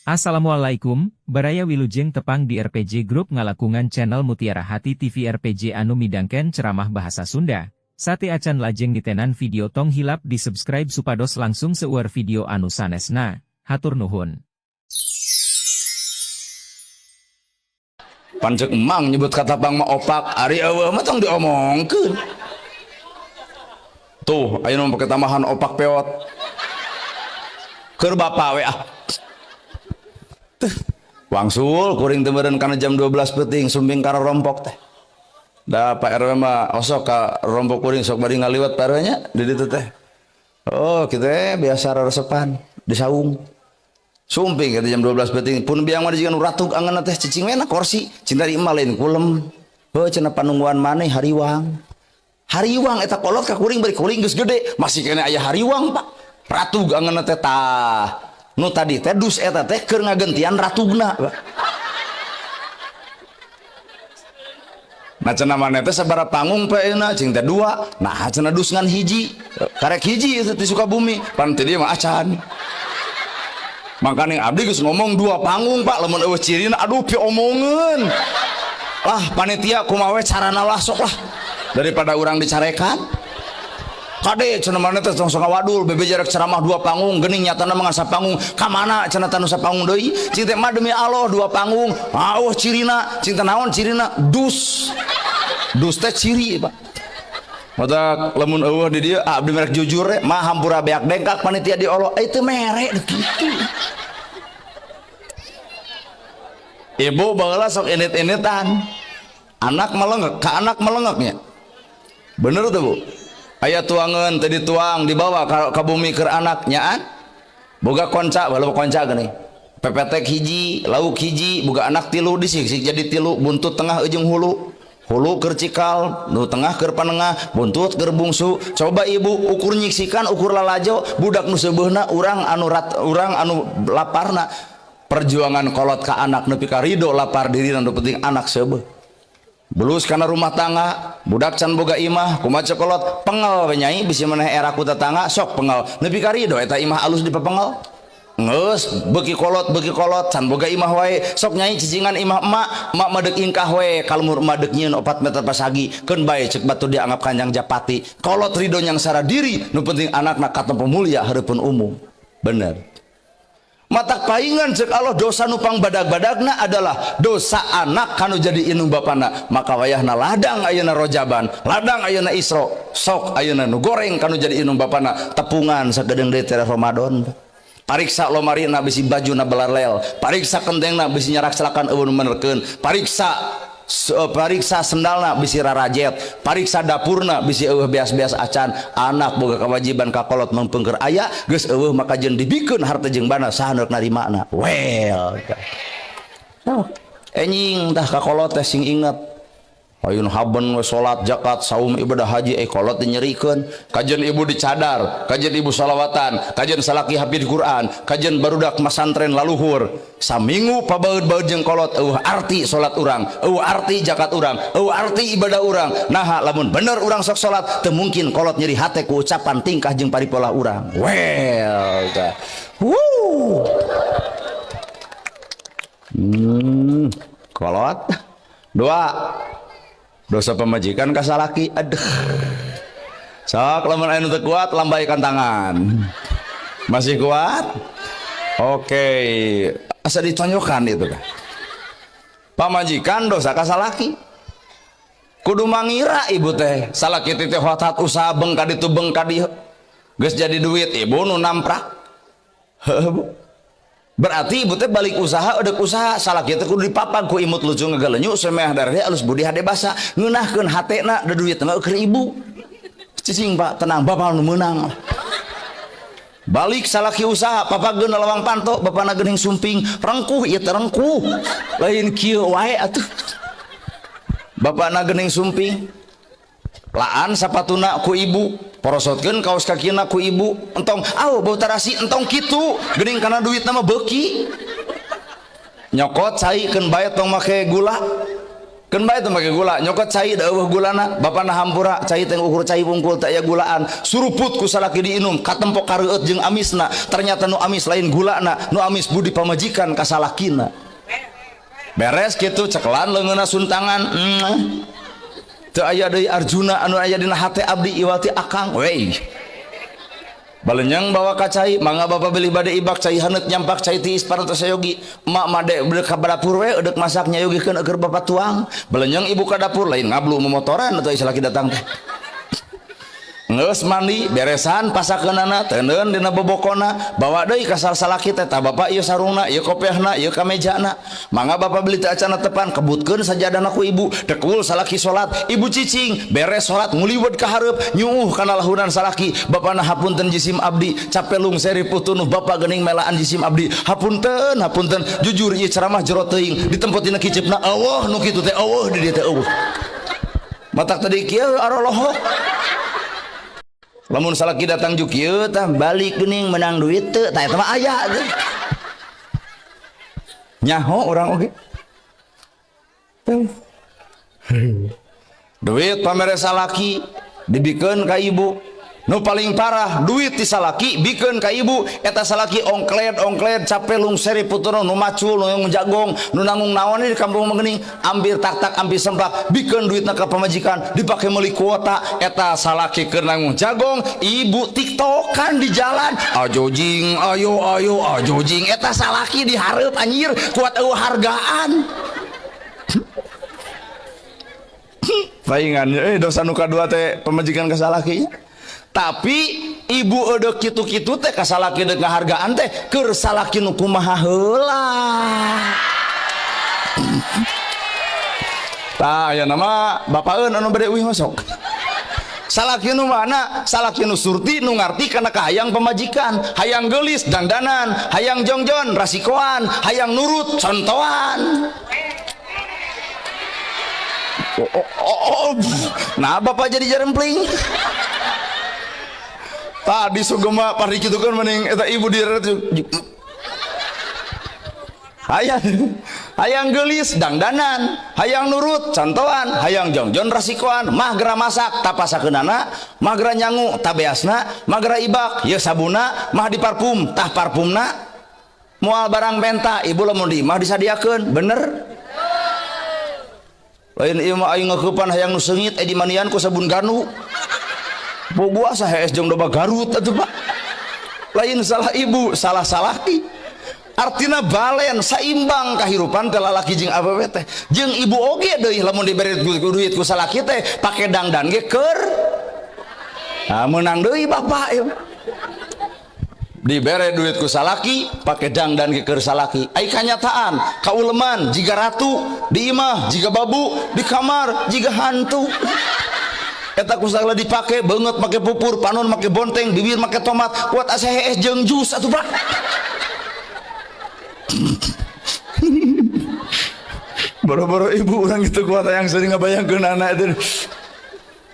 Assalamualaikum, Baraya Wilujeng tepang di RPG Group ngalakungan channel Mutiara Hati TV RPG anu midangken ceramah bahasa Sunda. Sate acan lajeng ditenan video tong hilap di subscribe supados langsung seueur video anu sanesna. Hatur nuhun. Pancek emang nyebut kata pang mah opak, ari eueuh mah tong diomongkeun. Tuh, ayeuna mah pake tambahan opak peot. Keur bapa we ah. Tuh, wangsul kuring teh meureun kana jam 12 peuting sumping ka rompok teh. Da Pak RW mah osok ka rompok kuring sok bari ngaliwat Pak RW nya di ditu teh. Oh, kita biasa resepan di saung. Sumping kata jam 12 peuting pun biang mah jiga nu ratug angeunna teh cicing we na kursi cinta di imah lain kulem. Heuh cenah panungguan maneh hariwang. Hariwang eta kolot ka kuring bari kuring geus gede masih keneh aya hariwang Pak. Ratug angeunna teh tah. Nu tadi teh dus eta teh keur ngagentian ratugna Pak. Nah cenah maneh teh sabaraha panggung pe euna cing teh dua. Nah cenah dus ngan hiji. Karek hiji itu di Sukabumi pan teh dieu mah acan. Makanya abdi geus ngomong dua panggung Pak lamun eueuh cirina aduh piomongeun. Lah panitia kumaha we carana lah sok lah daripada urang dicarekan. Kade cenah maneh teh tong sok ngawadul bebe jarak ceramah dua panggung geuning nyatana mah ngan sapanggung ka mana cenah tanu sapanggung deui cing teh mah demi Allah dua panggung eueuh cirina cing teh naon cirina dus. Dus teh ciri Pak. Mata lamun eueuh di dieu abdi merek jujur we mah hampura beak dengkak panitia di Allah itu mere kitu. Ibu baheula sok init-initan. Anak melengek, ka anak melengeknya. Bener tuh Bu? Aya tuangan tadi tuang dibawa ka bumi keur anak nyaan. Boga konca, baheula konca geuning. Pepetek hiji, lauk hiji, boga anak tilu disiksik jadi tilu, buntut tengah ujung hulu. Hulu keur cikal, nu tengah keur panengah, buntut keur bungsu. Coba ibu ukur nyiksikan, ukur lalajo, budak nu seubeuhna urang anu rat, urang anu laparna. Perjuangan kolot ka anak nepi ka ridho lapar dirina nu penting anak seubeuh. Belus kana rumah tangga, budak can boga imah, kumaha cek kolot, pengel we nyai bisi maneh era ku tetangga sok pengel. Nepi ka ridho eta imah alus dipepengel. Geus beuki kolot can boga imah wae, sok nyai cicingan imah emak, emak mah deuk ingkah we, kalmur emak deuk nyieun 4 meter pasagi, keun bae cek batur dianggap kanjang japati. Kolot ridho nyangsara diri, nu penting anakna katempo mulia hareupeun umum. Bener. Matak paingan cek Allah dosa nupang badag-badagna adalah dosa anak kanu jadi indung bapana, maka wayahna ladang ayeuna rojaban, ladang ayeuna isro, sok ayeuna nu goreng kanu jadi indung bapana, tepungan sagedeung deui teh Ramadan. Pariksa lomarina bisi bajuna belarlel, pariksa kentengna bisi nyarak-sarakan eueun menerkeun, pariksa sendalna bisi rarajet, pariksa dapurna bisi eueuh beas-beas acan. Anak boga kewajiban ka kolot mengpengker aya geus eueuh maka jeung dibikeun harta jeung bana saha nu narimana. Well. Enjing tah ka kolot teh sing inget. Ayun haben we salat, zakat, saum, ibadah haji, kolot dinyerikeun. Kajian ibu dicadar, kajian ibu salawatan, kajian salaki hafid Quran, kajian barudak masantren laluhur. Saminggu pabaeud-baeud jeung kolot eueuh arti salat urang, eueuh arti zakat urang, eueuh arti ibadah urang. Naha lamun bener urang sok salat, teu mungkin kolot nyeri hate ku ucapan tingkah jeung paripolah urang. Well, tah. Wuh. Kolot. Dua. Dosa pemajikan ka salaki. Aduh. Sok lamun aya nu teu kuat lambaikan tangan. Masih kuat? Oke, asa ditonjokkan itu kan. Pamajikan dosa ka salaki. Kudu mangira ibu teh, salaki teh hotat usaha beng ka ditu beng ka dieu. Geus jadi duit ibu nu namprak. Heuh Bu. Berarti ibu teh balik usaha edek usaha salaki teh kudu dipapag ku imut lucu ngagalenyu semeah darah alus budi hade basa ngeunahkeun hatena da duit mah keur ibu. Cicing Pak tenang bapak nu meunang. Balik salaki usaha papageun lawang panto bapana geuning sumping rengkuh ieu teh rengkuh lain kieu wae atuh. Bapana geuning sumping laan sapatuna ku ibu porosotkeun kaos kakina ku ibu entong aw bau tarasi entong kitu geuning kana duitna mah beuki nyokot cai keun bae tong make gula Keun bae teu make gula, nyokot cai da eueuh gulana, bapana hampura cai teh ukur cai wungkul teh aya gulaan. Suruput ku salaki diinum, katempok kareueut jeung amisna. Ternyata nu amis lain gulana, nu amis budi pamajikan ka salakina. Beres kitu cekelan leungeunna suntangan. Teu aya deui Arjuna anu aya dina hate abdi iwati akang we. Balenyang bawa ka cai, mangga bapak beli bade ibak cai haneut nyampak cai tiis parantos sayogi. Emak mah de beuleuh ka dapur we eudek masak nyayogikeun eueur bapak tuang. Balenyang ibu ka dapur lain ngablu momotoran atuh salaki datang teh. Geus mandi beresan pasakeunana teuneun dina bobokona bawa deui ka salaki teh tah bapak ieu sarungna ieu kopiahna ieu kamejana. Mangga bapak beli teh acana tepan kebutkeun sajadana ku ibu dekul salaki salat ibu cicing beres salat nguliwet ka hareup nyuuh kana lahunan salaki bapana hapunten jisim abdi capelung seri putunuh bapak geuning melaan jisim abdi hapunten hapunten jujur ieu ceramah jero teuing ditempo tina kiceupna eueuh nu kitu teh eueuh di dieu teh eueuh matak tadi kieu arolohok. Lamun salaki datang juk kieu tah balik geuning menang duit teu tah eta mah aya teh. Nyaho urang oge. Duit pamere salaki dibikeun ka ibu. Nu paling parah duit ti salaki bikeun ka ibu eta salaki ongkled ongkled capelung seri putuno nu macul nu jagong nu nanggung naon di kampung mah geuning ambir tak-tak ambir sempak bikeun duitna ka pamajikan dipake meuli kuota eta salaki keur nanggung jagong ibu tiktokan di jalan ajojing ayo ayo ajojing eta salaki dihareup anjir kuat eueuh hargaan. Paingan dosa nu kadua teh pamajikan ka salaki. Tapi ibu eudeuh kitu-kitu teh ka salaki deuk ngahargaan teh keur salaki nu kumaha heula. Tah aya nama bapaeun anu bade uih masuk. Salaki nu mana? Salaki nu surti nu ngarti kana kahayang pamajikan, hayang geulis dangdanan, hayang jongjon rasikoan, hayang nurut contohan. Oh, oh, oh, oh. Nah bapak jadi jarempling. Tadi sugema pari kitu kan mending eta ibu di hayang hayang geulis dangdanan, hayang nurut contohan, hayang jongjon rasikoan, mah gera masak tapasakeunana, mah gera nyangu tabeasna, mah gera ibak ye sabuna, mah diparfum tah parfumna, moal barang menta ibu lamun di mah disadiakeun, bener? Lain ieu mah aing ngeukepan hayang nu seungit dimanian ku sabun ganu. Bogo asa hees jeung domba Garut atuh Pak. Lain salah ibu, salah salaki. Artina balen saimbang kahirupan teh lalaki jeung awewe teh. Jeung ibu oge deui lamun dibere duit ku salaki teh pake dangdan ge keur. Nah, meunang deui bapak ieu. Dibere duit ku salaki pake dangdan ge keur salaki. Ai kanyataan kauleman jiga ratu, di imah jiga babu, di kamar jiga hantu. Eta ku sagala dipake beungeut make pupur, panon make bonteng, bibir make tomat, kuat asa hees jeung jus atuh Pak. Boro-boro ibu urang kitu kuat yang sering ngabayangkeun anak itu.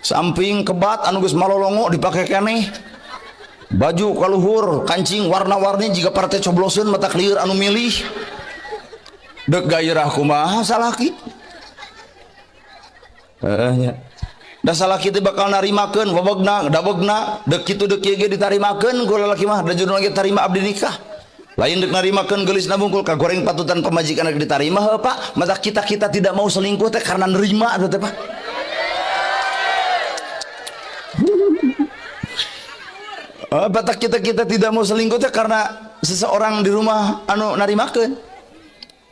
Samping kebat anu geus malolongo dipake keneh. Baju kaluhur, kancing warna-warni jiga partai cobloseun mata lieur anu milih. Deuk gairah kumaha salaki? Heeh nya. Da salaki teh bakal narimakeun wewegna, dawegna, deuk kitu deuk kieu ge ditarimakeun ku lalaki mah, da judulna ge tarima abdi nikah. Lain deuk narimakeun geulisna bungkul kagoreng patutan pamajikan rek ditarima heuh Pak, mata kita-kita tidak mau selingkuh teh karena nerima atuh teh Pak. Oh, batak kita-kita tidak mau selingkuh teh karena seseorang di rumah anu narimakeun.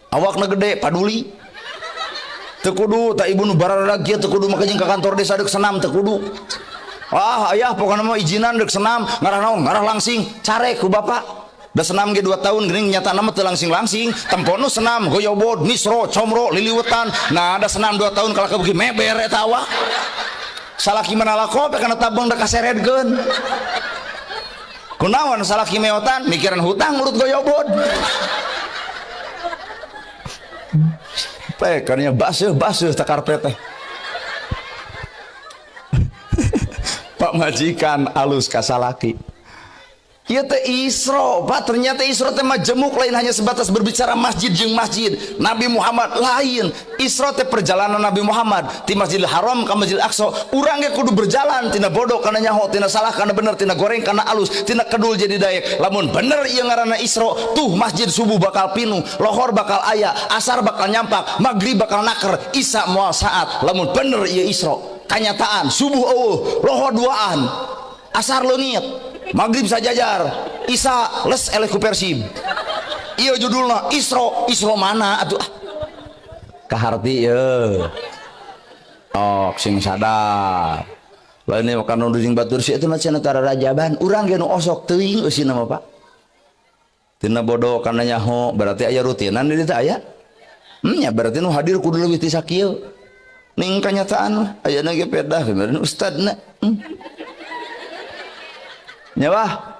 Awakna gede paduli. Teu kudu tak ibu nu bararadag kieu teu kudu make jeung ka kantor desa deuk senam teu kudu. Ah ayah pokona mah izinan deuk senam ngarah naon ngarah langsing carek ku bapak. Da senam ge 2 tahun geuning nyatana mah teu langsing-langsing tempo nu senam goyobod nisro comro liliwetan. Nah da senam 2 tahun kalah beuki meber eta awak. Salaki mana lako pe kana tabung da kaseredkeun. Kunaon salaki meotan mikiran hutang urut goyobod. Pekannya basuh-basuh tak karpet teh. Pak majikan alus kasalaki. Ieu teh Isra, Pak. Ternyata Isra teh majemuk, lain hanya sebatas berbicara masjid jeung masjid Nabi Muhammad, lain. Isra teh perjalanan Nabi Muhammad ti Masjidil Haram ka Masjidil Aqsa. Urang ge kudu berjalan tina bodoh kana nyaho, tina salah kana bener, tina goreng kana alus, tina kedul jadi daek. Lamun bener ieu ngaranna Isra, tuh masjid subuh bakal pinuh, lohor bakal aya, asar bakal nyampak, maghrib bakal naker, isya moal saat. Lamun bener ieu Isra, kanyataan subuh eueuh, lohor duaan, asar leungit, maghrib sajajar, isya les eleh ku Persib. Iya, judulna Isra. Isra mana atuh? Ah, kaharti ye. Oh, sing sadar lain ini makan nu jeung batur si itu cenah tara rajaban. Urang ge nu osok teuing eusina mah, Pak. Tina bodoh kana nyaho berarti aya rutinan di ditu aya, ya berarti nu hadir kudu leuwih ti sakieu. Ning kanyataan aya ge pedah kemarin ustadna. Nya bah,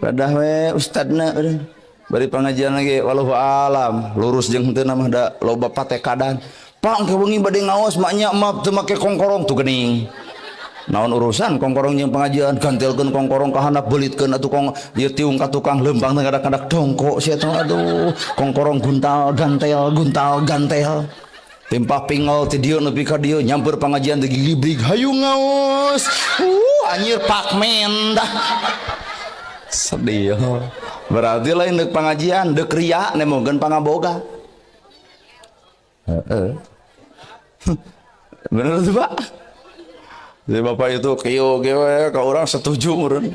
pedah we ustadna bari pengajian lagi. Wallahu alam lurus jeung henteu mah, da loba patekadan. Pak, engke wengi bade ngaos maknya mah teu make kongkorong tuh geuning. Naon urusan kongkorong jeung pengajian? Gantelkeun kongkorong ka handap, beulitkeun atuh kong ieu tiung ka tukang leumpang teh kadak-kadak dongko sia teh. Aduh, kongkorong guntal gantel guntal gantel, timpah pingol ti dieu nepi ka dieu. Nyamper pengajian teh gigibrig, hayu ngaos. Anjir, pakmen dah, sedih. Berarti lain dek pengajian, dek ria nemogeun pangaboga. Heeh, bener tuh, Pak. Jadi bapak itu kieu kieu ka urang setuju meureun.